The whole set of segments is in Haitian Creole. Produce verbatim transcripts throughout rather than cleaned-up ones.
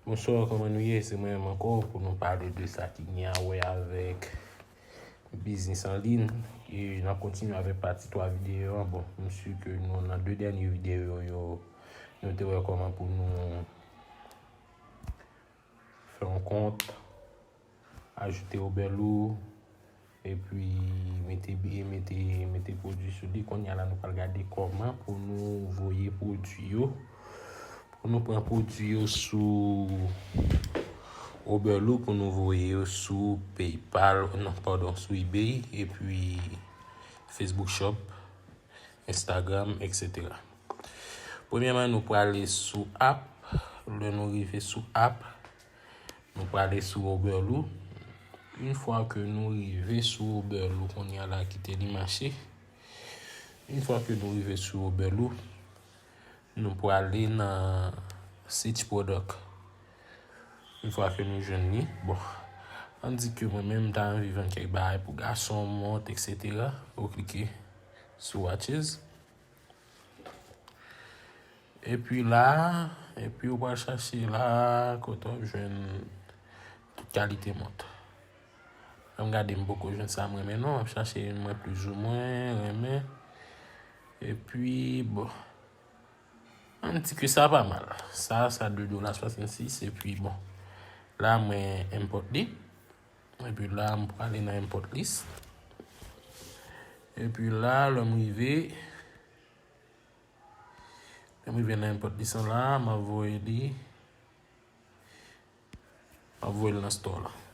Bonswa, kòman nou ye? Se mwen menm ankò pou nou pale de sa ki gen a wè avèk biznis an liy. E n ap kontinye avèk pati twa videyo an. Bon, m si ke nou nan de dènye videyo yo, nou te wè kòman pou nou fè yon kont, ajoute Uberloo, epi mete bi-, mete, mete pwodui sou li. Kounye a la, nou pral gade kòman pou nou voye pwodui yo. Pou nou pran pwodui yo sou Uberloo, pou nou voye yo sou PayPal, non, padon, sou eBay, epi Facebook Shop, Instagram, etsetera. Premyèman, nou prale sou app. Lè nou rive sou app, nou prale sou Uberloo. Yon fwa ke nou rive sou Uberloo, kounye a la, kite li mache. Yon fwa ke nou rive sou Uberloo, nou prale nan Search Product. Yon fwa ke nou jwenn li, bon, ann di ke mwen menm, m ta anvi vann kèk bagay pou gason, mont, etsetera. Ou klike sou Watches. Epi la, epi ou pral chache la, kote w ap jwenn tout kalite mont. Lè m gade, m poko jwenn sa m renmen non, m ap chache youn mwen plizoumwen renmen. Epi, bon, ann di ke sa pa mal. Sa, sa de dola swasannsis, epi bon, la mwen import li. Epi la, m prale nan import list. Epi la, lè m rive, lè m rive nan import list lan la, m ap voye li, m ap voye l nan store lan.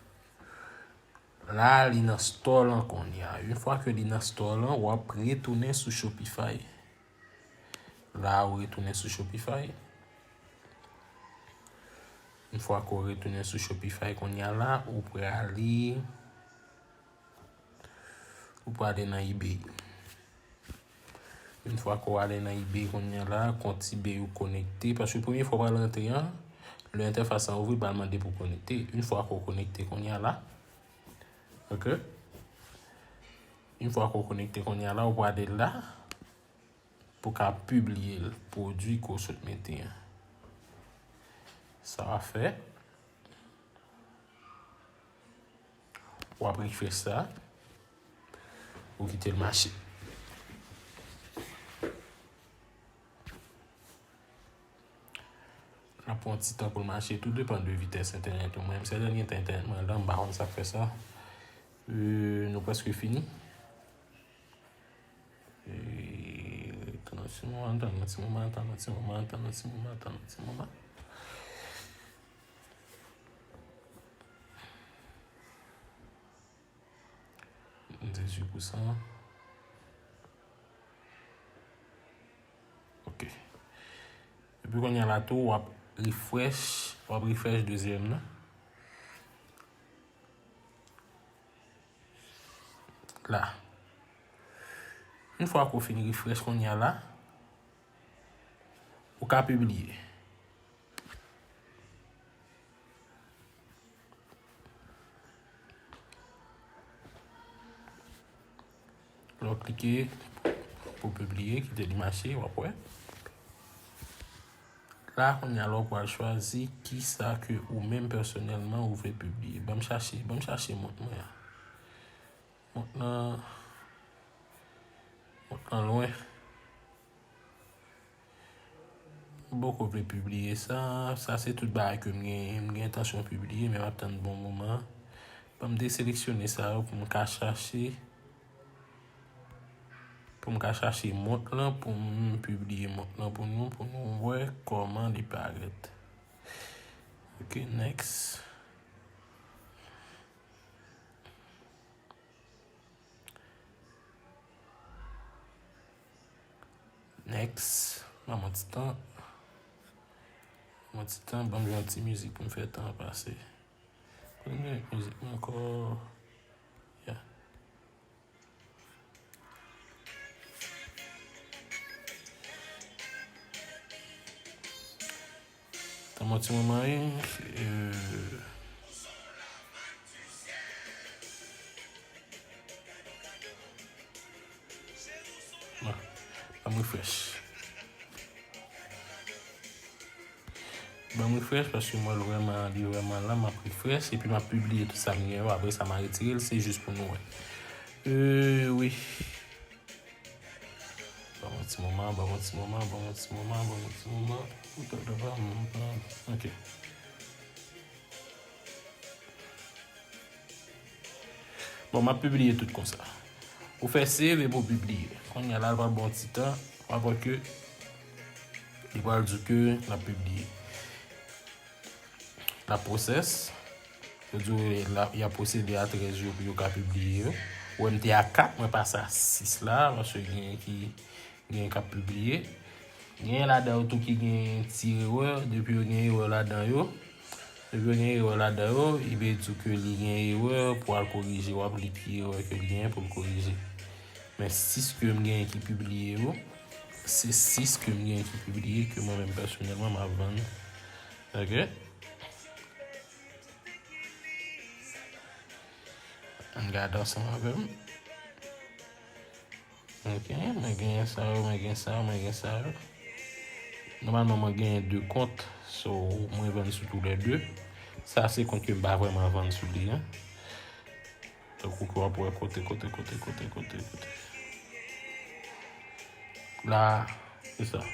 La, li nan store lan kounye a. Yon fwa ke li nan store lan, w ap retounen sou Shopify. La, ou retounen sou Shopify. Yon fwa ke w retounen sou Shopify kounye a la, ou prale, ou prale nan eBay. Yon fwa ke w ale nan eBay kounye a la, kont eBay ou konekte, paske premye fwa w pral rantre an, lè entèfas lan ouvri, l pral mande pou w konekte. Yon fwa ke w konekte kounye a la, ok? Yon fwa ke w konekte kounye a la, ou prale la, pou w ka pibliye l, pwodui ke w sot mete an. Sa w ap fè, w ap refresh sa, ou kite l mache. L ap pran ti tan pou l mache, tou depann de vitès entènèt ou. Mwen menm, sèten gen tan entènèt mwen lan, m pa konn sa k fè sa. Euh, nou prèske fini. E, tann yon ti moman, tann yon ti moman, tann yon ti moman, tann yon ti moman, tann yon ti moman. Dizwit pou san. Ok. Epi kounye a la tou, w ap refresh, w ap refresh dezyèm nan. La. Yon fwa ke w fin refresh kounye a la, ou ka pibliye. Lè w klike pou pibliye, kite li mache, w ap wè. La, kounye a la, ou pral chwazi kisa ke ou menm pèsonèlman ou vle pibliye. Ban m chache, ban m chache mont mwen an. Mont lan, mont lan lwen. M poko vle pibliye sa. Sa se tout bagay ke m gen, m gen entansyon pibliye, men m ap tann bon moman. Ban m deseleksyone sa yo pou m ka chache, pou m ka chache mont lan, pou m pibliye mont lan pou nou, pou nou wè kòman li parèt. Ok, next. Next. Ban m yon ti tan. Yon ti tan, ban m jwe yon ti mizik pou m fè tan an pase. Ban m jwe mizik mwen ankò. Yeah. Tann yon ti moman, wi. Euh, bon, ban m refresh. Ban m refresh paske m wè l vrèman, li vrèman la, m ap refresh epi m ap pibliye tout sa m gen yo. Apre sa, m a retire l, se jis pou nou wè. Euh, wi. Ban m yon ti moman, ban m yon ti moman, ban m yon ti moman, ban m yon ti moman. Ok. Bon, m ap pibliye tout konsa. Ou fè save epi w pibliye. Kounye a la, l pral ba w ti tan, w ap wè ke li pral di w ke l ap pibliye. L ap pwosès. Yo di w la, y ap pwosede a trèz jou pou yo ka pibliye yo. Ou wè m te a kat, mwen pase a sis la, paske gen ki gen k ap pibliye. Gen ladan yo tou ki gen ti erè, depi yo gen erè ladan yo. Depi yo gen erè ladan yo, li vle di ke li gen erè pou al korije, w ap li ki erè ke li gen pou l korije. Men sis ke m gen ki pibliye yo, se sis ke m gen ki pibliye ke mwen menm pèsonèlman m ap vann. Ok? Ann gade ansanm avè m. Ok, mwen genyen sa yo, mwen gen sa yo, mwen gen sa yo. Nòmalman, mwen genyen de kont, so mwen vann sou toulède. Sa se kont ke m pa vrèman vann sou li an. Tankou ke w ap wè kote, kote, kote, kote, kote, kote. La, se sa.